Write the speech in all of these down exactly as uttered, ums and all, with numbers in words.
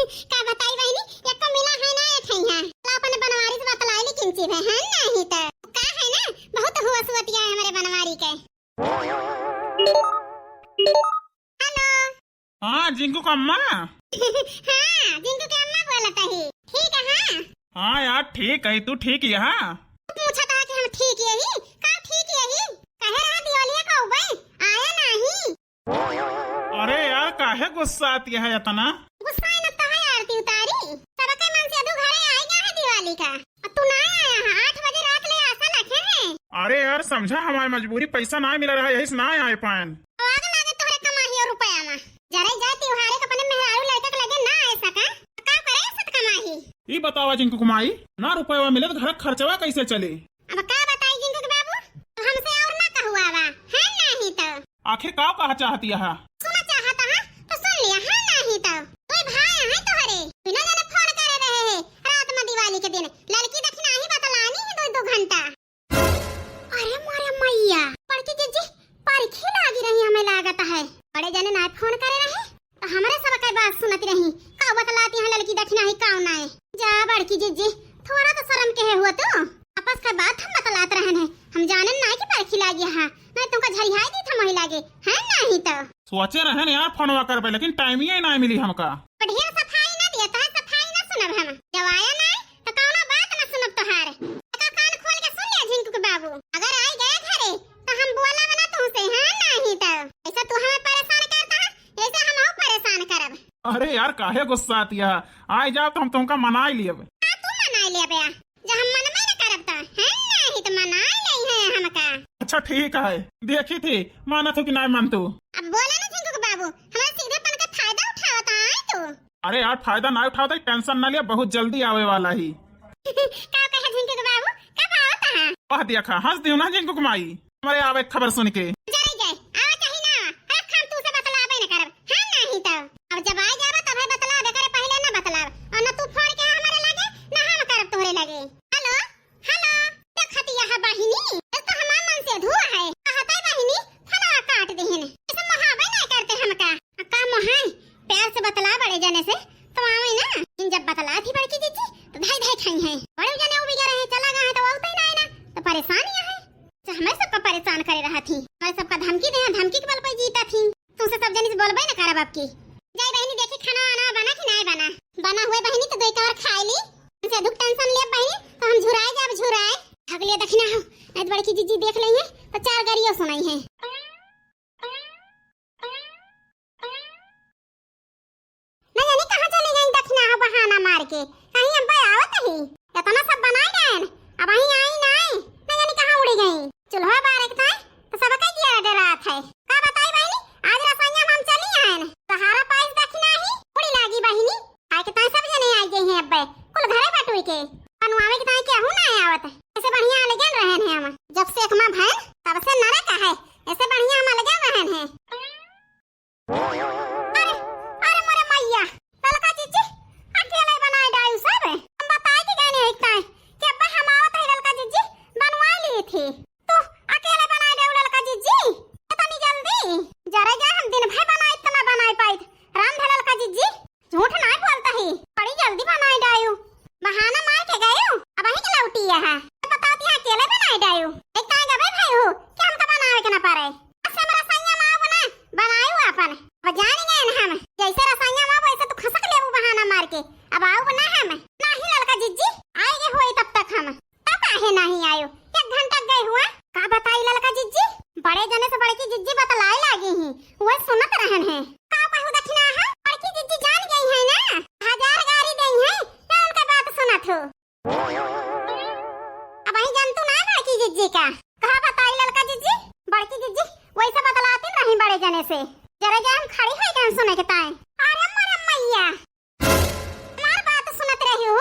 का बताई बहिनी, एको मिला है ना एक है यहाँ। ला अपने बनवारी से बतलाई ली किंची भे, है नहीं तो। का है ना, बहुत हुआ सुअतिया है हमरे बनवारी के। हेलो। हाँ, जिंकू का अम्मा। हाँ, जिंकू के अम्मा बोलत ही। ठीक है, हाँ। हाँ यार, ठीक है, तू ठीक है, हाँ? तू पूछत है कि हम ठीक यही, का ठीक यही? कहे रहा दिवालिया का उबे, आया नहीं। अरे यार, काहे गुस्सात है इतना? गुस्साए न तो है आरती उतारी। सबके मनसेधू घरे आइ गया है दिवाली का। और तू ना आया है, आठ बजे रात ले आसा रखे हैं। अरे यार, समझा हमारी मजबूरी, पैसा ना मिला रहा, यही से ना आए पाएन। आग लागे तोहरे कमाही और रुपया में। जरे जाए त्योहारे के अपने मेहरारू लड़का के लगे ना आए सका, तो का करे सत कमाही? ई बतावा जिंकू कमाई, ना रुपया मिले तो घर खर्चवा कैसे चले? अब का बताई जिंकू के बाबू, अब हमसे और ना कहवावा, है नहीं तो। आखिर का कहा चाहती है? सुना चाहता है तो सुन लिया, है नहीं तो। कोई भाई है तोहरे, बिना जाने फोन करे रहे हैं रात में दिवाली के दिन, लड़की दखिना ही बतलानी है दो दो घंटा। अरे मोरे मैया, बड़की जिज्जी परखी लागी रही हमें लागत है, बड़े जने ना फोन करे रहे। तो हमरे सब के बात सुनत रही, का बतलाती है लड़की दखिना ही का नाय। जा बड़की जिज्जी, थोड़ा तो शर्म के है हुआ तू। आपस का बात हम बतलात रहन है, हम जानन ना कि परखी लागी है, नहीं तुमका झरिहाई दी था वही लागे, है नहीं तो। सोचे रहन यार फोनवा करबे, लेकिन टाइम ही ना मिली हमका। बढ़िया सफाई ना दिया तो सफाई ना सुनब हम, जब आया ना तो कौनो बात ना सुनब तोहार। का कान खोल के सुन लिया झिंकू के बाबू, अगर आई गए घरे तो हम बोला बना तुमसे, है नहीं तो। ऐसा तू हमें परेशान करता है, ऐसे हम और परेशान करब। अरे यार, काहे गुस्साती है? आइ जाओ तो हम तुमका मनाई लियब। का तू मनाई लियब या? जब हम मनबे न करब तो, है नहीं तो मनाई नहीं है हमका। अच्छा ठीक है, देखी थी मानत हो कि नहीं मानतू। अब बोला ना झिंकू के बाबू, हमारे सीधेपन का फायदा उठावत है तू। अरे यार, फायदा ना उठावत है, टेंशन ना लिया, बहुत जल्दी आवे वाला ही। का कहे झिंकू के बाबू, कब आवत है? वह देखा, हंस दियो ना झिंकू के माई। हमरे आवे के खबर सुन के। जरे जाए, आवा चाही ना, रख हम तू से बतलाबे न करब, है नहीं तो। अब जब आइ जाबा तब है बतलाबे करे, पहिले ना बतलाब। और ना तू फोन के हमरे लगे, ना हम करब तोहरे लगे। हेलो, हेलो, देखती यह बहिनी, ये तो हमार मनसेधू है। कहत है बहिनी, फोनवा काट देहिन। ऐसे मोहाबे नहीं करते हमका। आ का मोहाई? प्यार से बतला बड़े जने से, तो आवे ना। इन जब बतला थी बड़की जिज्जी, तो धाई धाई खाई है। बड़े जने उबिया रहे, चला गया है तो आवते ही ना, ना, तो परेशान ही है। अच्छा, हमें सबका परेशान करे रहा थी, हमें सबका धमकी दे, धमकी के बल पे जीता थी। तुमसे सब जनी से बोलबे न करब अब की। जाई बहिनी, देखी खाना वाना बना कि नाय बना। बना हुए बहिनी तो दो एक और खाए ली। हमसे दुख टेंशन ले बहिनी, तो हम झुराए जाब झुराए। भाग ले दखिना हो, नहीं तो बड़की जिज्जी देख लेंगे तो चार गारियों सुनाई है। न जानी कहाँ चली गई दखिना हो बहाना मार के। कहीं हम पे आवत ही। इतना सब बनाए गए, अब वहीं आई नाय। न जानी कहाँ उड़ी गई। चूल्हा बारे के ताई तो सब कह दिया डरात है। का बताई बहिनी, आज रसोईया में हम चली आयन। सहारा पाइस दखिना ही उड़ी लागी बहिनी। आए के ताई सब जने आई गई हैं अब्बे। कुल घरे बटुई के। बनवावे के ताई केहू ना आवत। ऐसे बढ़िया अलगे रहन है हम। जब से एकमा भैन तब से नरक है। ऐसे बढ़िया हम अलगे रहन है। अरे, अरे मोरे मैया, ललका जिज्जी, अकेले बनाए डायू सब। हम बताए के गए नहीं ताई कि अब्बा हम आवत है ललका जिज्जी, बनवाए लिए थे। तू अकेले बनाए डायू ललका जिज्जी, इतनी जल्दी? जरा जा हम दिन भर बनाए, इतना बनाए पाइत। राम भे ललका जिज्जी, झूठ नाय बोलता ही, बड़ी जल्दी बनाए डायू। बहाना मार के गयू, अब वहीं के लौटी है। बताओ ती अकेले बनाए डायू। एक ताई गबे भाई हो, कि हमका बनावे के ना पड़े। अच्छा, हमरा सैया माँ बना, बनायू अपन। अब जान गए ना हम, जैसे रसैया माँ वैसे तू खसक लेबू बहाना मार के। अब आऊ ना हम, नाही ललका जिज्जी, आए के होई तब तक हम। तब काहे नाही आयो? एक घंटा गए हुआ। का बताई ललका जिज्जी? बड़े जने से बड़की जिज्जी बतलाए लागी ही, वह सुनत रहन है। का कहू दखिना है? बड़की जिज्जी जान गई है ना, हजार गारी गई है, ना उनका बात सुनत हो। अब वही जन तू ना बड़की जिज्जी का। का बताई ललका जिज्जी? बड़की जिज्जी वैसे बतलाती नहीं बड़े जने से। जरा जा हम खड़ी है गन सुने के ताए। अरे मोरे मैया, हमार बात सुनत रही हो,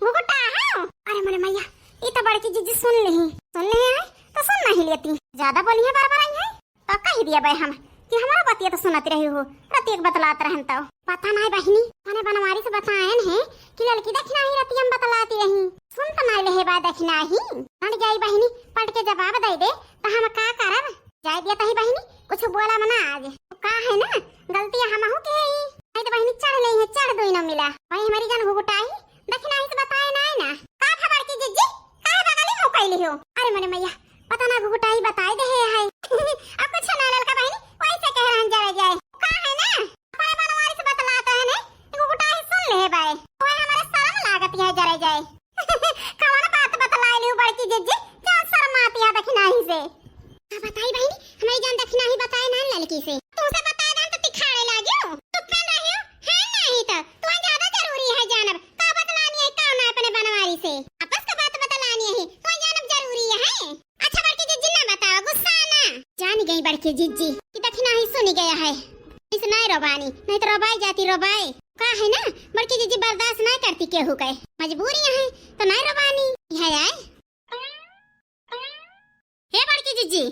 घुघुटा है। अरे मोरे मैया, ई तो बड़की जिज्जी सुन ली। सुन ली है, तो सुन नहीं लेती। ज्यादा बोली है, बार बार आई है। तो कह दिया बे हम कि हमारा बतिया तो सुनत रही हो, रतिया के बतलात रहन तो। पता नहीं बहिनी, मने बनवारी से बतायन है कि ललकी दखिना ही रतिया में बतलाती रही। सुन तो नहीं ले है बा दखिना ही। हट जाई बहिनी, पलट के जवाब दे दे, तो हम का करब? जाए दिया तही बहिनी, कुछ बोला मना आज। का है ना, गलती हमहू के ही। नहीं तो बहिनी चढ़ ले है, चढ़ दो ही ना मिला। अरे हमारी जान घुघुटाई, दखिनाही से बताए नाई ना। का भा बड़की जिज्जी, काहे बगली मुँह कैली हो? अरे मोरे मैया, पता ना घुघुटाई बताए देहे है। अब कुछ ना ललका बहिनी, वैसे कह रहन जरे जाए। का है ना, अपने बनवारी से बतलात है ने, घुघुटाई सुन ले बाए। ओए हमारे शरम लागत है जरे जाए। कवन बात बतलाए लियो बड़की जिज्जी, जान शरमात है दखिनाही से। का बताई बहिनी, हमारी जान दखिनाही बताए ना ललकी से। तुमसे बताए देन तो तिखाड़े लाग्यो। चुप कर रहियो, है नहीं तो। तुम्हें ज्यादा जरूरी है जानब। का बतलानी है, का ना अपने बनवारी से। आपस का बात बतलानी है, तुम्हें जानब जरूरी है। अच्छा बड़की जिज्जी ना बताओ, गुस्सा ना। जान गई बड़की जिज्जी कि दखिनाही सुनी गया है। इस नाई रोबानी, नहीं तो रोबाई जाती रोबाई। का है ना, बड़की जिज्जी बर्दाश्त नाई करती केहू के। मजबूरी है, तो नाई रोबानी। है आए। हे बड़की जिज्जी,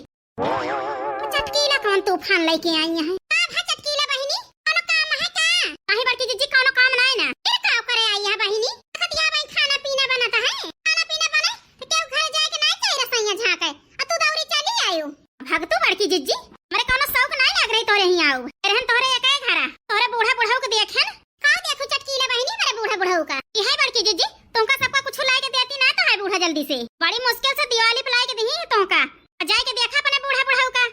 चटकीला कौन तूफान लेके आई है? का भा चटकीला बहिनी, कोनो काम है का? नहीं बड़की जिज्जी, कोनो काम नहीं ना। फिर का करे आई है बहिनी? देखत या भाई खाना पीना बनत है, खाना पीना बने तो केहू घर जाए के नहीं चाहिए रसोईया झांके, आ तू दौरी चली आयो। भगतू बड़की जिज्जी, हमरे कोनो शौक नहीं लाग रही तोरे ही आऊ। रहन तोरे एक घरा, तोरे बूढ़ा बुढ़ऊ के देखे न, का देखू चटकीला बहिनी, मेरे बूढ़ा बुढ़ऊ का। ई है बड़की जिज्जी, तुमका सबका कुछ लाई के देती ना तो है बूढ़ा जल्दी से। बड़ी मुश्किल से दिवाली पे लाई के दही है तुमका। आ जाए के देखा अपने बूढ़ा बुढ़ऊ का।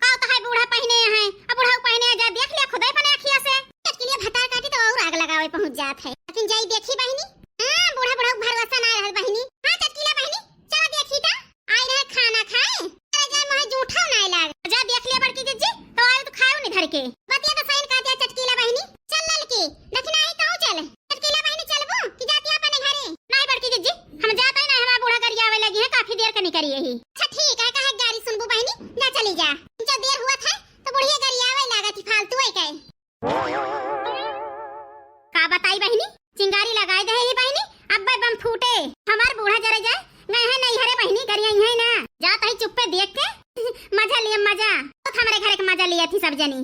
का तो है बूढ़ा पहिने हैं, अब बुढ़ऊ पहिने हैं, जा देख लिया खुदे अपने अखिया से। चटकीलिया भतार काटी तो और आग लगावे पहुंच जात है। लेकिन जाई देखी बहिनी, हाँ, बूढ़ा बुढ़ऊ के भरोसा ना रहल बहिनी। हाँ, चटकीला बहिनी, चला देखी ता। आई रहे खाना खाए, चले जाए मोहे जूठा नाय लाग। जा देख लिया बड़की जिज्जी, तो आयो तो खायो नहीं धर के। बतिया तो सही कहती है चटकीला बहिनी। चल ललकी, दखिनाही कहूँ चल। चटकीला बहिनी चलबू कि जाती है अपने घरे? नहीं बड़की जिज्जी, हम जाते ही नहीं, हमारा बूढ़ा गरियावे लगी है, काफी देर कनी करी यही। अच्छा ठीक है, कहे गारी सुनबू बहिनी, जा चली जा। जब देर हुआ था तो बुढ़िया गरियावे लागत ही फालतू है कहे। का बताई बहिनी, चिंगारी लगाई दे ही बहिनी, अब्बे बम फूटे। हमार बूढ़ा जरे जाए, गए हैं नहीं हरे बहिनी, गरिया ही है ना। जात ही चुप्पे देख के मजा लिए मजा। तो हमरे घरे के मजा लिया थी सब जनी।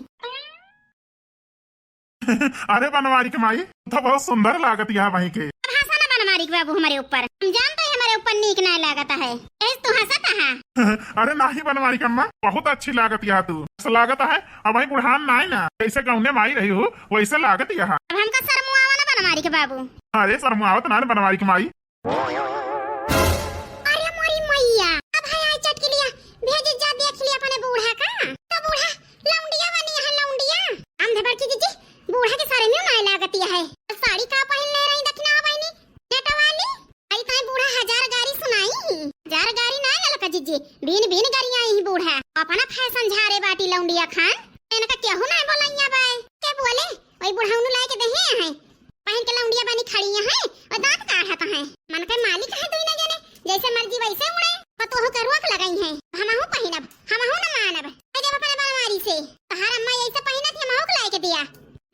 अरे बनवारी के माई, तो बहुत सुंदर लागत यहाँ वहीं के। अब हंसा ना बनवारी के बाबू हमारे ऊपर, हम जानते हैं हमारे ऊपर नीक ना लागत है, यही तू हंसत है। अरे नाही बनवारी के अम्मा, बहुत अच्छी लागत यहाँ तू। ऐसा लागत है अब वही बुढ़ान नाई ना, जैसे गौने माई रही हो वैसे लागत यहाँ। अब हमका शर्म आवा ना बनवारी के बाबू। अरे शर्म आवत ना बनवारी के माई। अरे मोरी मैया, अब है आई चटकिलिया, भेज जा देख लिया अपने बूढ़ा का। तो बूढ़ा लौंडिया बनी है लौंडिया। हम धबड़की जिज्जी, बूढ़ा के सारे में माय लागती है। साड़ी का पहन ले रही दखिना बहिनी, नेट वाली। अरे ताई बूढ़ा हजार गारी सुनाई, हजार गारी ना ललका जिज्जी, बीन बीन गारी आई ही बूढ़ा। अपना फैशन झारे बाटी लौंडिया खान, इनका केहू ना बोलैया बाय। के बोले, वही बुढ़ाउनु लाए के देहे हैं। पहन के लौंडिया बनी खड़ी हैं और दांत काढ़त हैं। मन के मालिक है दुई ना जने, जैसे मर्जी वैसे उड़े। पतोहू के रोक लगाई हैं, हमहू पहिनब, हमहू न मानब। ए जब अपने बनवारी से, तहार अम्मा यही से पहिनत ही, हमहू के लाए के दिया।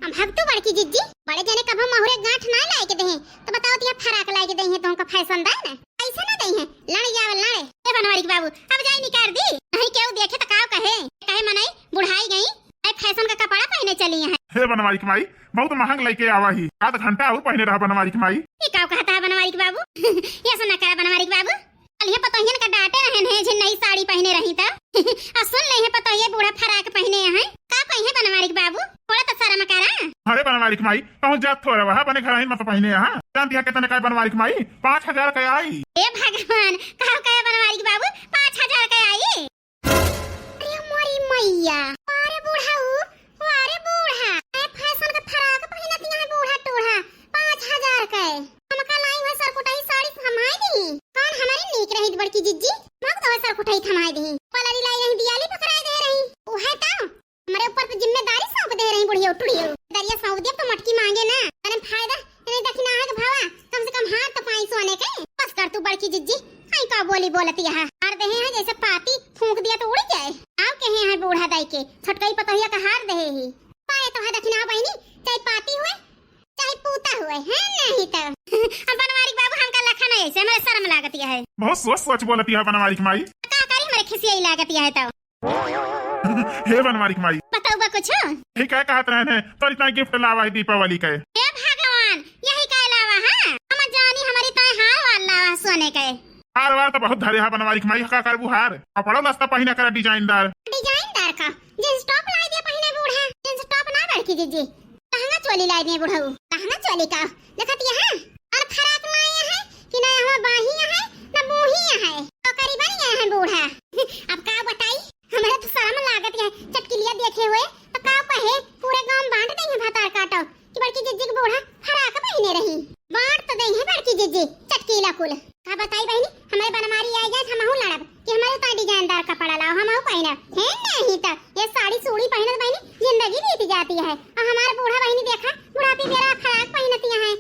हम भगतू बड़की जिज्जी, बड़े जने कभो महुरे गांठ ना लाए के देहे, तो बताओ दिया फराक लाए के देहे तो हमका फैशन दाए ना, ऐसे ना देहे, लड़ जावे लड़े। ए बनवारी के बाबू, अब जाई निकार दी, नहीं केहू देखे तो काव कहे, कहे मनई बुढ़ाई गई, आई फैशन का कपड़ा पहने चली हैं। हे बनवारी के माई, बहुत महंग लेके आवा ही, आध घंटा और पहने रहा बनवारी के माई। ये काव कहता है बनवारी के बाबू? ये सुना करा बनवारी के बाबू, कल ये पतोहियन का डांटे रहे हैं, झिन नई साड़ी पहने रही तब। आ सुन ले हैं पतोहिए बूढ़ा फराक पहने हैं, का कही है बनवारी के बाबू? थोड़ा तो शर्म करा। अरे बनवारी के माई, कहूँ जात थोड़ा वहा, अपने घर ही मत पहने यहाँ। जानती है कितने का है बनवारी के माई? पाँच हजार का आई। ए भगवान, का कहे बनवारी के बाबू? पाँच हजार का आई? अरे मोरी मैया, अरे बूढ़ाऊ, अरे बूढ़ा, ए फैशन का फराक पहिनत यहाँ बूढ़ा टूढ़ा, पाँच हजार के। हमका लाई हुए सरकुटाई साड़ी थमाई दी। कौन हमारी नीक रही बड़की जिज्जी? मग तो सरकुटाई थमाई दी। पलरी लाई रही, दियाली पकड़ाई दे रही। उहे तो, हमरे ऊपर तो जिम्मेदारी सौंप दे रही बुढ़ियो टुड़ियो। दरिया सौंप दिया तो मटकी मांगे ना। अरे फायदा, इन्हें दखिना है के भावा, कम से कम हार तो पाई सोने के। बस कर तू बड़की जिज्जी, आई का बोली बोलती है। हार देहे हैं जैसे पाती फूंक दिया तो उड़ जाए। आओ कहे हैं बूढ़ा दाई के, छोटकई पतोहिया का हार देहे ही। पाए तो है दखिना बहिनी, चाहे पाती हुए, चाहे पूता हुए, है नहीं तो। अब बनवारी के बाबू हमका लखा नहीं ऐसे, हमारे शर्म लागती है। बहुत सोच सोच बोलती है बनवारी की माई। का करी हमारे खिसियाई लागती है तो। हे बनवारी की माई। बताओ बा कुछ? ठीक है कहत रहे हैं, तो इतना गिफ्ट लावा है दीपावली के। हे भगवान, यही का लावा है? हम जानी हमारी ताई हार वार लावा सोने के। हार वार तो बहुत धरे है बनवारी की माई, का करबू हार? कपड़ा लस्ता पहिना करा डिजाइनदार। डिजाइनदार का? जींस टॉप लाई दे पहिने बूढ़ा। जींस टॉप ना बड़की जिज्जी, लहंगा चोली लाई दे बुढ़ऊ। लहंगा पलिका, देखत यहाँ और फराक लाए हैं कि ना हमार बाही है ना बूही है, तो करी बन गए हैं बूढ़ा। अब का बताई, हमरा तो शर्म लागत है, चटकिलिया देखे हुए तो का कहे, पूरे गांव में बांट देंगे भतार काटो कि बड़की जिज्जी के बूढ़ा फराक पहिने रही। बांट तो देंगे बड़की जिज्जी चटकीला कुल। का बताई बहिनी, हमरे बनमारी आ जाए, हमहू लड़ब कि हमरे उतना डिजाइनदार कपड़ा लाओ, हमहू पहिनब। है नहीं तो ये साड़ी सूड़ी पहिनत बहिनी जिंदगी बीत जाती है। और हमार बूढ़ा बहिनी देखा, बुढ़ापी बेरा फराक पहिनती है,